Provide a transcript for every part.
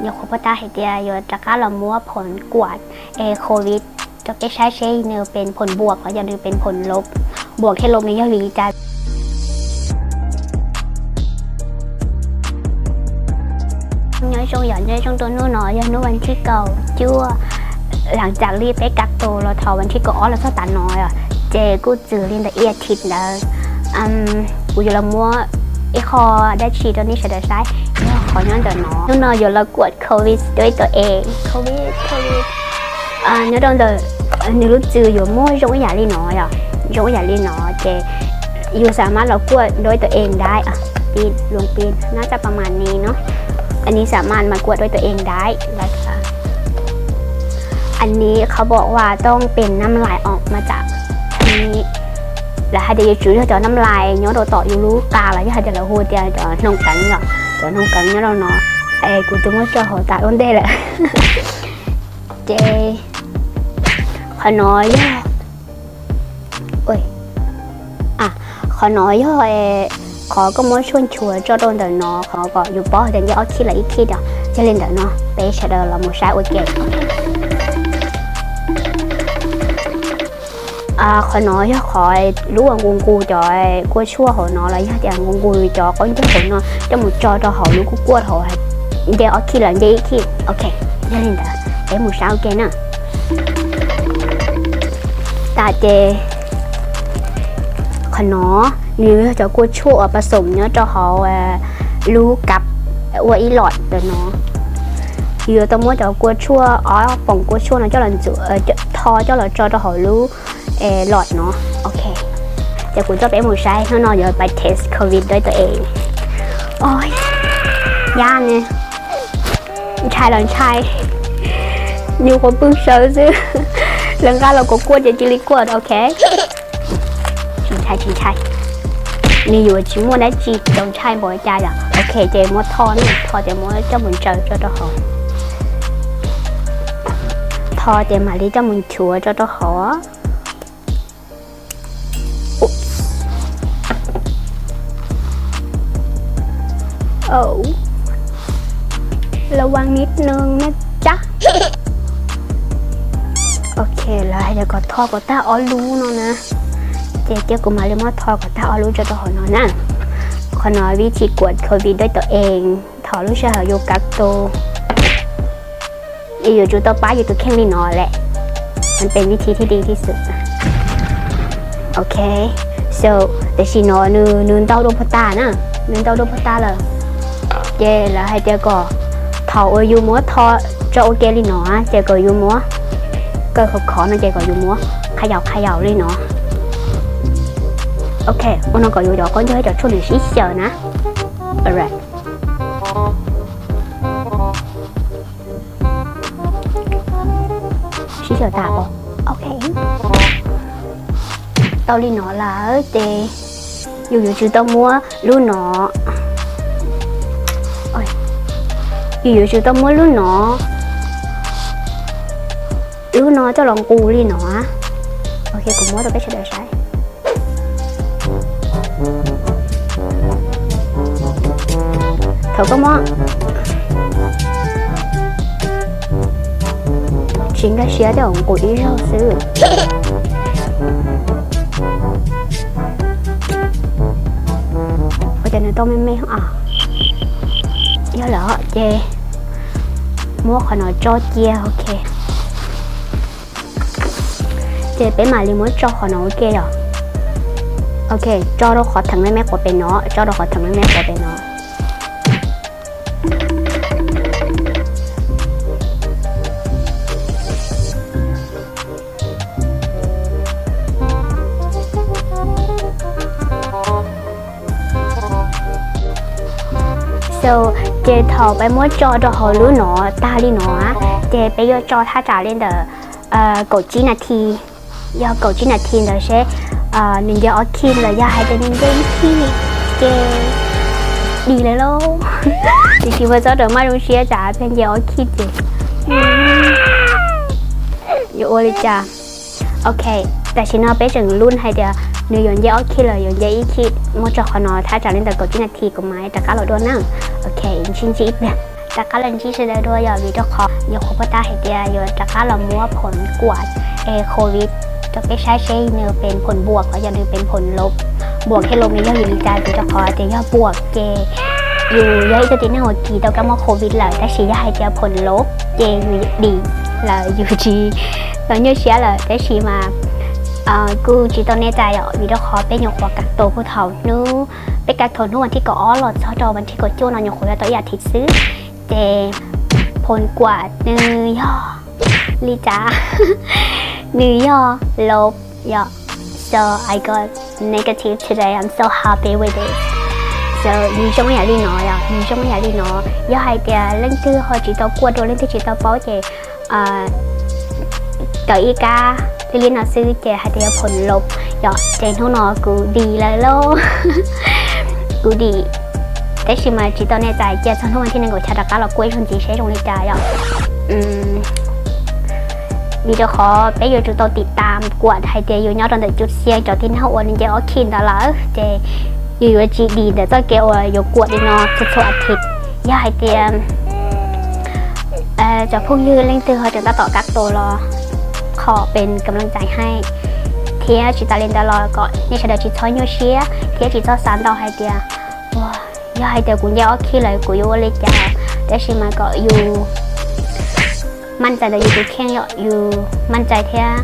Nyuam qhuav pom tas hais tias yuav rov qab los muab phoom kuam es covid rau peb saib seb nws pes phoom buam los yog nws pes phoom lob. Buam thiab lob nws yog vim li cas? Nyob zoo yom, nyob zoo rau hnub no yog hnub vas thib kaum cuaj, lam tsam li peb kav tus los thaum vas thib kaum ob los txog tav no, ces kuj txwm li ntawm ib as thiv ntawd. Kuv yuav los muab ib qho dab tsi rau nej sawv daws saib, yog qhov nyob ntawm no. Hnub no yuav los kuaj covid rau ib tug es covid, covid nyob rau ntawm nws lub txwm yuav muaj zoo ib yam li no yom, zoo ib yam li no, ces yus xam maj los kuaj rau ib tug es ntaiv, pis, loo pis, nab tsa pa mas ni no, nws xam maj mas kuaj rau ib tug es ntaiv. Anv ni qhov pom uas tooj pes nam lais os mas tam, lawv hais tias yuav tsum yog cov nam lais nyob rau tom yus lub qa los yog hais tias lawv hu tias cov hnoos keev los, cov hnoos keev nyob rau no. Es kuv twb muab tso hauv tas ua ntej lawm. Ces qhov no yog, qhov no yog qhov koj muab tshuaj nchuav tso rau ntawm no, qhov kom yus paub tias nce ob khib los ib khib os. Yog li ntawd no peb sawv daws los mus saib ua ke. Qhov no yog qhov lub uas nqus nqus cov kua tshuaj hauv no los yog tias nqus nqus cov qaub ncaug hauv no coj mus tso rau hauv lub kuj kuaj hauv, nce ob khib los nce ib khib. Ok, yog li ntawd peb mus saib ua ke na. Tas ces qhov no nws yog cov kua tshuaj uas pas xoom nyob rau hauv lub kav ua ib los ntawm no. Yus yuav tau muab cov kua tshuaj, ob poom kua tshuaj no coj los ntxuav, tho coj los tso rau hauv lub los no. Ok, ces kuv coj peb mus saib hnub no yuav pais test covid rau ib tug es. Yaj ne, ntshai los ntshai, nyuam qhuav pw sawv xwb, lawv nqa los kuv kuaj ces cia li kuaj. Ok, tsis ntshai tsis ntshai, nws yuav tsis muaj dab tsi txaus ntshai npaum li cas yom. Ok, ces muab tho ne, tho ces muab coj mus ntsaws tso rau hauv. Tho ces mam li coj mus nchuav tso rau hauv. Lawv ua nib neeg na cab. Ok, lawv hais tias kom tho kom tag ob lub no na. Ces cia kuv mam li muab tho kom tag ob lub tso rau hauv no na. Qhov no vib thib kuam covid rau ib tug es thaum lub sij hawm yus kav tus, yus yuav tsum tau pab yus tus kheej li no lawm. Mas peb vib thib thib di thib xwm. Ok, so tam sim no nws ntau dua puag ta na, nws ntau dua puag ta lawm. Ces lawv hais tias kom thaum uas yus muab tho tso ua ke li no ces kom yus muab kaw khov khov no ces kom yus muab qha yaus qha yaus li no. Ok, ua no kom yus cov qaub ncaug cov tshuaj nws sib xyaw na. Sib xyaw tas pom. Ok, tau li no lawm ces yus yuav tsum tau muab lub no, yus yuav tsum tau muab lub no, lub no coj los nqus li no. Ok, kuv muab rau peb sawv daws saib. Thaum koj muab, tsis nkag siab, tej zaum nqus ib zaug xwb. Ua cas nws tau me me os. Yog lawm ces muab qhov no tso cia. Ok, ces peb mam li muab tso qhov no ua ke yom. Ok, tso rau qhov theem me me quav pem no, tso rau qhov theem me me quav pem no. So, ces thaum peb muab tso rau hauv lub no tag li no, ces peb yuav tso thaj tsam li ntawm kaum tsib nas this. Yog kaum tsib nas this ntawd seb nws nce ob khib los yog hais tias nws nce ib khib ces dim lawm lauj. Tiam sis mas txhob rawm maj zoo siab tsam pheej nce ob khib ces yuav ua li cas. Ok, tam sim no peb tseem lub hais tias nws yuav nce ob khib los yuav nce ib khib, muab tso qhov no thaj tsam li ntawm kaum tsib nas this kuv mam rov qab los dua na. Ok, ntsib ntsib ib pliag. Rov qab los ntsib sawv daws dua yom, vim rau qhov nyuam qhuav pom tab hais tias yuav rov qab los muab phoom kuam es covid rau peb saib seb nws pem phoom npuam los yog nws pem phoom lov. Npuam thiab lov nws yog vim li cas, vim rau qhov tias yog npuam ces yus yog ib tug tib neeg uas kis tau kab mob covid lawm, tab sis yog hais tias phoom lov ces yus dim lawm, yus tsis tau nyuaj siab lawm. Tab sis mas kuj tsis tau nej txais yom, vim rau qhov peb nyuam qhuav kab tus puag thaum hnub, peb kab thaum hnub vas thib kaum ob los txog rau vas thib kaum cuaj no nyuam qhuav yuav tau ib as thiv xwb. Ces phoom kuam nws yog li cas, nws yog lov yom. So I got negative today, I'm so happy with it. So nws zoo yam li no yom, nws zoo yam li no. Yog hais tias leej twg ho tsis tau kuaj dua, leej twg tsis tau paub ces tawm ib kab li li no xwb ces hais tias yog phoom lov yom. Ces hnub no kuv dim lawm lauj, kuv dim. Tab sis mas tsis tau nej txais, cia txog hnub vas thib nees nkaum xya rov qab los kuaj ib zaug ntxiv seb zoo li cas yom. Vim rau qhov peb yuav tsum tau tim tas kuam hais tias yus nyob rau ntawm cuv xia cov tib neeg uas nws nce ob khij ntawd lawm ces yus yuav tsis dim ntawm txoj kev uas yuav kuam li no txhua txhua as thiv. Yog hais tias cov phooj ywg leej twg ho tseem tab tom kab tus los qhov pem kam laj txais hais, thiab tsis tas li ntawd los kom nej sawv daws tsis txhob nyuaj siab thiab tsis txhob xav ntau hais tias yog hais tias kuv nce ob khij lawm kuv yuav ua li cas. Tab sis mas kom yus maj txais ntawm yus tus kheej yom, yus maj txais thiab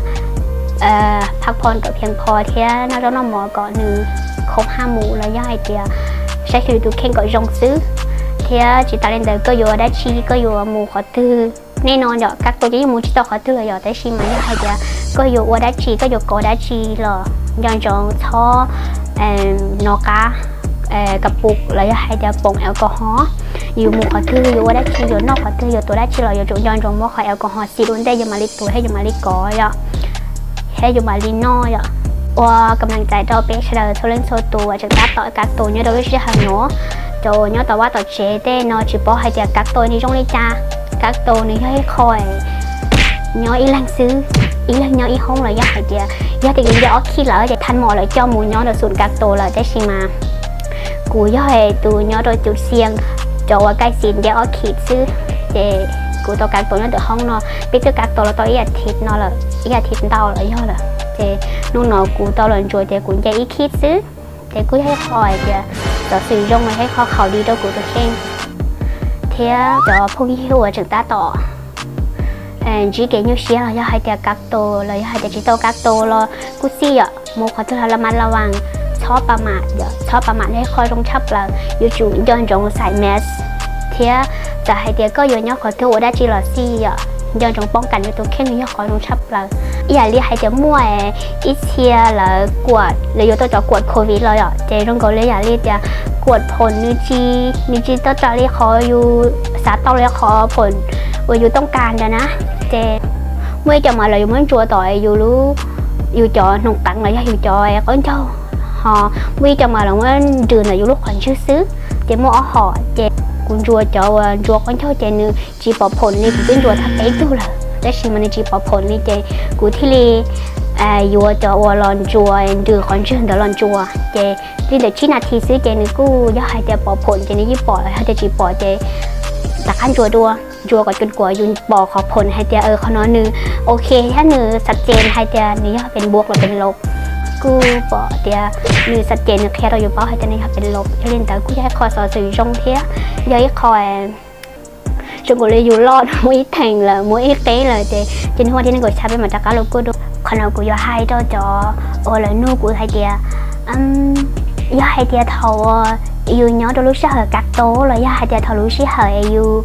phaj phom kom phiaj pho thiab noj zaub noj mov kom nws khov haj mus los yog hais tias saib xyuas yus tus kheej kom zoo xwb. Thiab tsis tas li ntawd koj yuav ua dab tsi, koj yuav mus qhov twg, nej no yom, kab tus ces yeej mus tsis tau qhov twg los yom, tab sis mas yog hais tias koj yuav ua dab tsi, koj yuav kov dab tsi los nco ntsoov txhob nov qab ka pus los yog hais tias poom alcohol. Yus mus qhov twg, yus ua dab tsi, yus noj qhov twg, yus tuav dab tsi los yuav tsum nco ntsoov muab qhov alcohol xim dua ntej yus mam li tuav thiab yus mam li kov yom, thiab yus mam li noj yom. Ua kam laj txais rau peb sawv daws txhua leej txhua tus uas tseem tab tom kab tus nyob rau lub sij hawm no. Cov uas nyob tom vaj tom tsev tej no tsis paub hais tias kab tus nws zoo li cas. Kab tus nws yog ib qho nyob ib leeg xwb, ib leeg nyob ib hoob los yog hais tias yog tias yus nce ob khij lawm ces thaj mom lawv coj mus nyob rau xum kab tus lawm, tab sis mas kuv yog tus nyob rau cuv xia cov uas kaij xim nce ob khij xwb. Ces kuv tau kab tus nyob ntawm hoob no, peb twb kab tus los tau ib as thiv no lawm, ib as thiv ntau los yog lawm. Ces hnub no kuv tau los ntsuas ces kuv nce ib khij xwb. Ces kuj yog ib qho hais tias xov xwm zoo los yog ib qho khaus di rau kuv tus kheej thiab cov phooj ywg uas tseem tab tom ntsib kev nyuaj siab los yog hais tias kab tus los yog hais tias tsis tau kab tus los kuj xij yom, mus qhov twg los mas la vas, txhob pa mam, txhob pa mam yog ib qho zoo tshaj plaws. Yuav tsum nco ntsoov xais mask thiab txawm hais tias koj yuav nyob qhov twg ua dab tsi los xij yom, nco ntsoov poob kam yus tus kheej yog qhov zoo tshaj plaws. Ib yam li hais tias muaj ib txhia lawv kuam, lawv yuav tau cov kuam covid los yom, ces zoo nkaus li yam li tias kuam phoom nws tsis, nws tsis tau raws li qhov yus xav tau li qhov phoom uas yus tooj kas ntawd na. Ces muaj ib co mas lawv yuav muab ntsuas tom yus lub, yus cov hnoos qeev los yog yus cov qaub ncaug, ho muaj ib co mas lawv muab nrws ntawm yus lub qhov ntswg xwb. Ces muaj ob hom, ces kuv ntsuas cov uas ntsuas qaub ncaug ces nws tsis pom phoom li, kuv twb ntsuas tag peb tug lawm tab sis mas nws tsis pom phoom li ces kuv thiaj li yuav cov uas los ntsuas nrws qhov ntswg ntawd los ntsuas. Ces li ntawm tsib nas this xwb ces nws kuj yog hais tias pom phoom ces nws yeej pom, los yog tias tsis pom ces rov qab ntsuas dua, ntsuas kom cua kuam yus pom qhov phoom hais tias qhov no nws ok thiab nws xav ces hais tias nws yog pes npuas los pes laus. Kuj pom tias nws xav ces nws qhia rau yus paub hais tias nws yog pes laus. Yog li ntawd kuj yog ib qho xov xwm zoo thiab yog ib qho zoo nkaus li yus loj muaj ib theem lawm muaj ib qeb lawm ces ces hnub vas thib nees nkaum xya peb mam rov qab los kuaj dua. Qhov no kuv yuav hais rau cov uas lawv nug kuv hais tias yog hais tias thaum uas yus nyob rau lub sij hawm kab tus los yog hais tias thaum lub sij hawm yus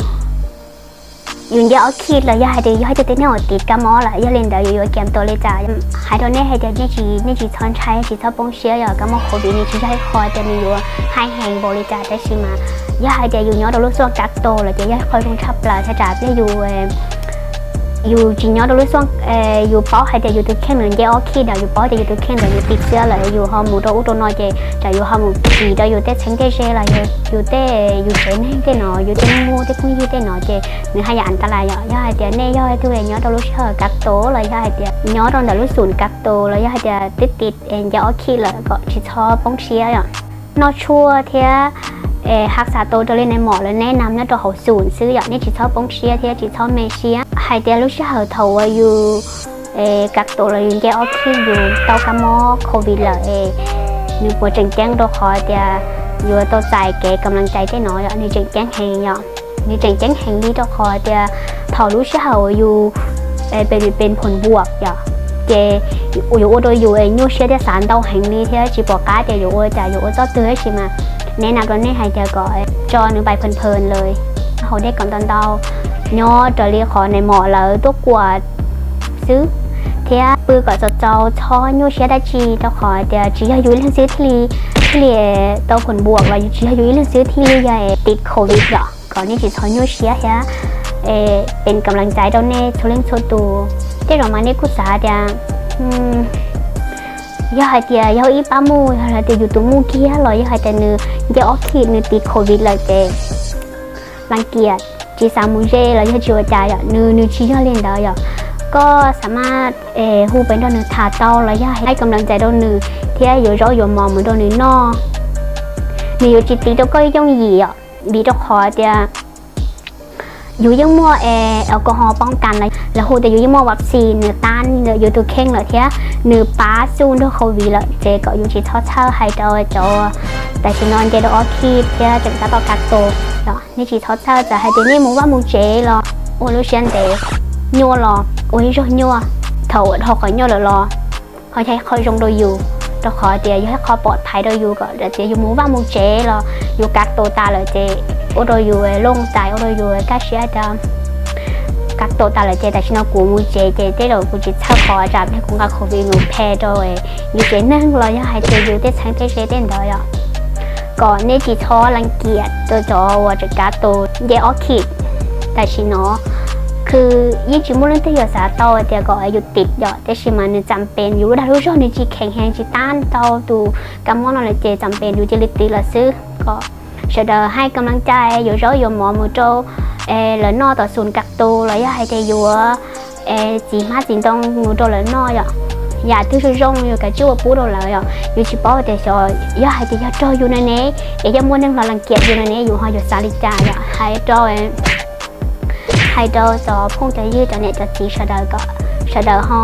yus nce ob khij los yog hais tias yog ib tug tib neeg uas tiv kab mob lawm, yog li ntawd yus yuav kiam tus li cas? Hais rau nej hais tias nej tsis, nej tsis txhob ntshai, tsis txhob poob siab, yog kab mob covid nws tsis yog ib qho tias nws yuav haib heev npaum li cas, tab sis mas yog hais tias yus nyob rau lub xyoo kab tus lawm ces yog ib qho zoo tshaj plaws. Thaj tsam pliag yus yus tsis nyob rau lub xyoo, yus paub hais tias yus tus kheej nws nce ob khij ntawd, yus paub tias yus tus kheej ntawd nws tiv xiab lawm, yus ho mus rau ub rau no ces tsam yus ho mus kis rau yus tej txheeb tej ze los yus tej, yus tsev neeg tej no, yus tej muam tej phooj ywg tej no ces nws haj yam an ta las yom. Yog hais tias nej yog ib tug nyob rau lub sij hawm kab tus los yog hais tias nyob rau ntawm lub xum kab tus los yog hais tias twb tiv nce ob khij lawm kom tsis txhob poob siab yom. Noj tshuaj thiab hab xav tau raws li nais mom lawv neb nam nyob rau hauv xum xwb yom. Nej tsis txhob poob siab thiab tsis txhob me siab hais tias lub sij hawm thaum uas yus kab tus los yus nce ob khib yus tau kab mob covid lawm es nws puas tseem ceeb, rau qhov tias yuav tau txais kev kam laj cai tej no yom, nws tseem ceeb heev yom. Nws tseem ceeb heev li rau qhov tias thaum lub sij hawm uas yus pes pes phoom npuam yom, ces yuav ua rau yus nyuaj siab thiab xav ntau heev li thiab tsis pom qab tias yuav ua cas yuav ua txoj twg, tab sis mas neb nam rau nej hais tias kom tso nws pais phees phees lawm, haus dej kom ntau ntau, nyob raws li qhov nais mom lawv tuaj kuam xwb, thiab pw kom txaus txaus, txhob nyuaj siab dab tsi, rau qhov tias tsis yog yus ib leeg xwb thiaj li, thiaj li tau phoom npuam los yus tsis yog yus ib leeg xwb thiaj li yog tiv covid yom. Kom nej tsis txhob nyuaj siab thiab pes kam laj cai rau nej txhua leej txhua tus. Tej zaum mas nej kuj xav tias yog hais tias yog ib pab muj, yog hais tias yus tus muj kiag los yog hais tias nws nce ob khib nws tiv covid lawm ces laj kiam tsis xav mus ze los yog tsis ua cas yom, nws nws tsis yog li ntawd yom. Koj xav mas hu pes nrog nws tham tau los yog hais kam laj cai rau nws thiab yuav zaub yuav mov mus rau nws noj, nws yuav tsis tiv rau koj yooj yim yom, vim rau qhov tias yus yeej muaj alcohol poob kas, lawv hu tias yus yeej muaj vaccine, nws tab yus tus kheej lawm thiab nws pab xub nrog covid lawm, ces kom yus tsis txhob txhawj hais rau cov tam sim no nce rau ob khib thiab tseem tab tom kab tus. Nej tsis txhob txhawj, txawm hais tias nej mus vaj mus tsev los ua lub siab ntev, nyuaj los ua ib zaug nyuaj, thaum uas dhau qhov nyuaj lawm los ho yog ib qho zoo rau yus, rau qhov tias yog ib qho pom thaiv rau yus kom tias yus mus vaj mus tsev los yus kab tus tas lawm ces ua rau yus looj tais, ua rau yus kaj siab tias kab tus tas lawm ces tam sim no kuv mus tsev ces tej zaum kuv tsis txhawj qhov tsam pliag kuv nqa covid mus phem rau yus tsev neeg los yog hais tias yus tej txheeb tej ze tej ntawd yom. Kom nej tsis txhob laj kiam rau cov uas tseem kab tus nce ob khib tam sim no, kws yeej tsis muaj leej twg yuav xav tau tias kom yus tiv yom, tab sis mas nws xam pes, yus lub dag lub zog nws tsis kheev heev, tsis tab tau tus kab mob no lawm ces xam pes yus cia li tiv lawm xwb. Kom sawv daws hais kam laj cai, yuav zaub yuav mov mus rau lawv noj tom xum kab tus los yog hais tias yuav txiv hmab txiv ntoo mus rau lawv noj yom. Yam twg zoo zoo yus kav tsij ua pub rau lawv yom. Yus tsis paub tias xyov yog hais tias yog raug yus no ne, es yeej muaj neeg los laj kiam yus no ne, yus ho yuav xav li cas yom. Hais rau hais rau cov phooj cov ywg, cov niam cov txiv sawv daws kom sawv daws ho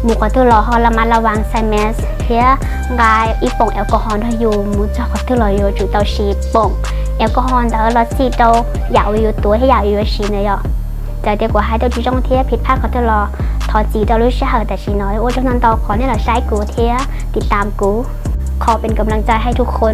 mus qhov twg los ho la mas la vas xais mas thiab nqa ib poom alcohol nrog yus mus txog qhov twg los yuav tsum tau siv poom alcohol ntawd los txhim rau yam uas yus tuav thiab yam uas yuav siv ntawd yom. Txawm tias kuv hais tau tsis zoo thiab phiv phaj qhov twg los thov txim rau lub sij hawm tam sim no. Ua tsaug ntau ntau qhov nej los saib kuv thiab tiv tam kuv, qhov pes kam laj cai hais rau qhov